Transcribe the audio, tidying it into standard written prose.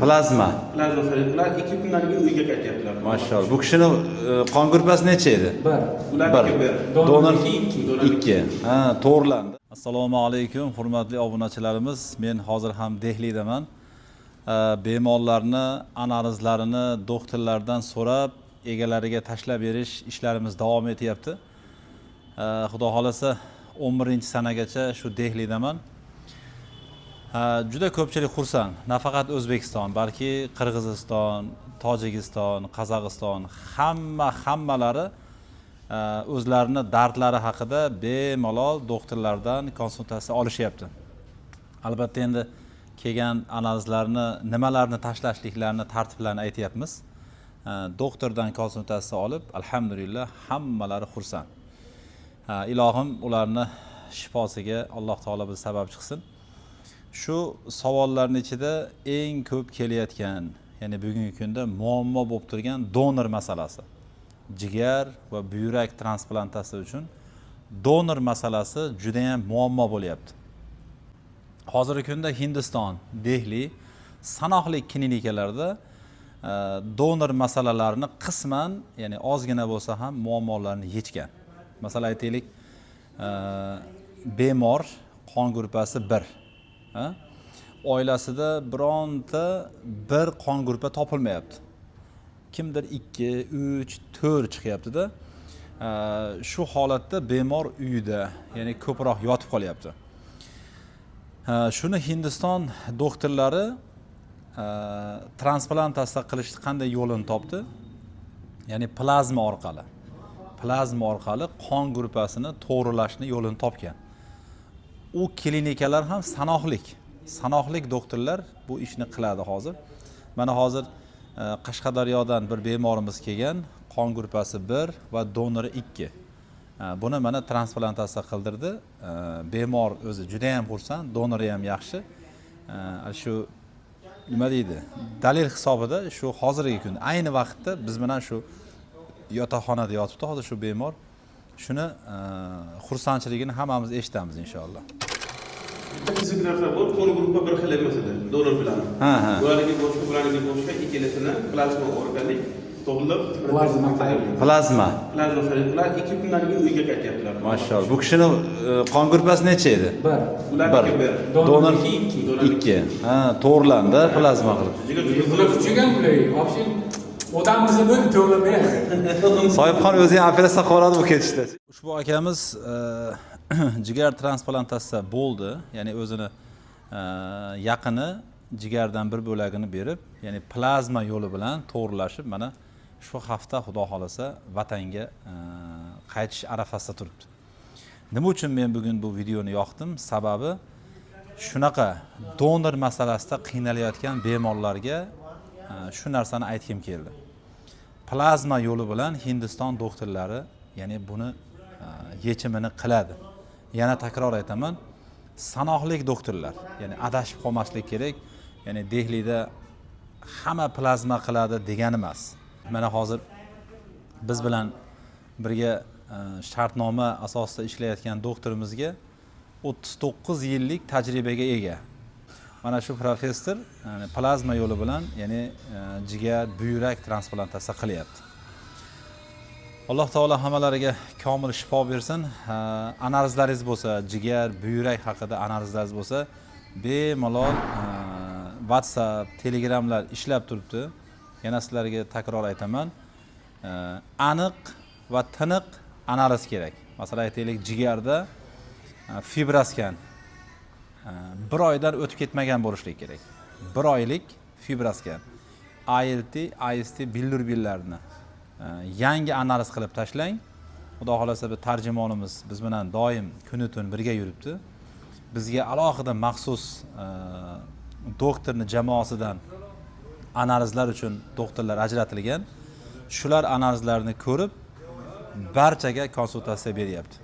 Plazma. Plazma qilib, ular 2 kundan keyin uyga qaytyaptilar. Mashalloh. Bu kishini qon gruppasi necha edi? Bir. Ularniki bir. Donor Donorniki ikki. ikki. Ha, to'g'rilandi. Assalomu alaykum, hurmatli obunachilarimiz. Men hozir ham Dehlidaman. Bemorlarni analizlarini doktorlardan so'rab, egalariga tashlab berish ishlarimiz davom etyapti. Xudo xohlasa, 11 sanagacha shu Dehlidaman. Ha, juda ko'pchilik xursand. Nafaqat O'zbekiston, balki Qirg'iziston, Tojikiston, Qozog'iston hammalari o'zlarini dardlari haqida bemalol doktorlardan konsultatsiya olishyapti. Albatta, endi kelgan analizlarni, nimalarni tashlashliklarini, tartiblarini aytyapmiz. Doktordan konsultatsiya olib, alhamdulillah, hammalari xursand. Ha, ilohim, ularni shifosiga Alloh taolo biz sababchi qilsin. Shu savollarni ichida eng ko'p kelayotgan, ya'ni bugungi kunda muammo bo'lib turgan donor masalasi. Jigar va buyrak transplantatsiyasi uchun donor masalasi judayam muammo bo'lyapti. Hozirgi kunda Hindiston, Dehli sanoqli klinikalarda donor masalalarini qisman, ya'ni ozgina bo'lsa ham muammolarni yechgan. Masalan, aytaylik, bemor qon gruppasi bir, ha? Oilasida bironta bir qon gruppa topilmayapti. Kimdir ikki, uch, to'rt chiqyaptida. Shu holatda bemor uyida, ya'ni ko'proq yotib qolyapti. Shuni Hindiston doktorlari transplantatsiya qilishni qanday yo'lini topdi? Ya'ni plazma orqali. Plazma orqali qon gruppasini to'g'rilashni yo'lini topgan. U klinikalar ham sanoqlik. Sanoqlik doktorlar bu ishni qiladi hozir. Mana hozir Qashqadaryodan bir bemorimiz kelgan, qon gruppasi 1 va donori 2. Buni mana transplantatsiya qildirdi. Bemor o'zi juda ham xursand, donori ham yaxshi. Shu nima deydi? Dalil hisobida shu hozirgi kunda, ayni vaqtda biz bilan shu yotoqxonada yotibdi hozir shu bemor. Shuni xursandchiligini hammamiz eshitamiz, inshaalloh. Bitta qiziq narsa bor, qon gruppa bir xil emas edi donor bilan. Ha, ha. Ularniki boshqa, bularniki boshqa, ikkalasini plazma orqali to'g'rilab Plazma tayyorlaydi. Plazma. Plazma tayyorlaydi. Ular 2 kundan keyin uyga qaytyaptilar. Mashalloh. Bu kishini qon gruppasi necha edi? Bir. Ularniki bir. Donor Donorniki ikki. ikki. Ha, to'g'rilandi plazma qilib. Bular kuchaygan bular. Вообще odam desa bo'ldi, to'g'rilab beradi. Sohibxon o'zi ham operatsiya qilib oladi bu ketishda. Ushbu akamiz jigar transplantatsiya bo'ldi, ya'ni o'zini yaqini jigardan bir bo'lagini berib, ya'ni plazma yo'li bilan to'g'rilashib, mana shu hafta, Xudo xohlasa, vatanga qaytish arafasida turibdi. Nima uchun men bugun bu videoni yoqdim? Sababi shunaqa donor masalasida qiynalayotgan bemorlarga shu narsani aytgim keldi. Plazma yo'li bilan Hindiston doktorlari, ya'ni buni yechimini qiladi. Yana takror aytaman, sanoqli doktorlar, ya'ni adashib qolmaslik kerak. Ya'ni Dehlida hamma plazma qiladi degani emas. Mana hozir biz bilan birga shartnoma asosida ishlayotgan doktorimizga 39 yillik tajribaga ega. Mana shu professor, ya'ni plazma yo'li bilan, ya'ni jigar, buyrak transplantatsiya qilyapti. Alloh taolo hammalariga komil shifo bersin. Ha, analizlaringiz bo'lsa, jigar, buyrak haqida analizlaringiz bo'lsa, bemalol WhatsApp, Telegramlar ishlab turibdi. Yana sizlarga takror aytaman. Aniq va tiniq analiz kerak. Masalan, aytaylik, jigarda fibroskan bir oydan o'tib ketmagan bo'lishligi kerak. Bir oylik fibroskan. ALT, AST, bilirubinlarni yangi analiz qilib tashlang. Xudo xohlasa, bir tarjimonimiz biz bilan doim kunu tun birga yuribdi. Bizga alohida maxsus doktorni jamoasidan analizlar uchun doktorlar ajratilgan. Shular analizlarni ko'rib, barchaga konsultatsiya beryapti.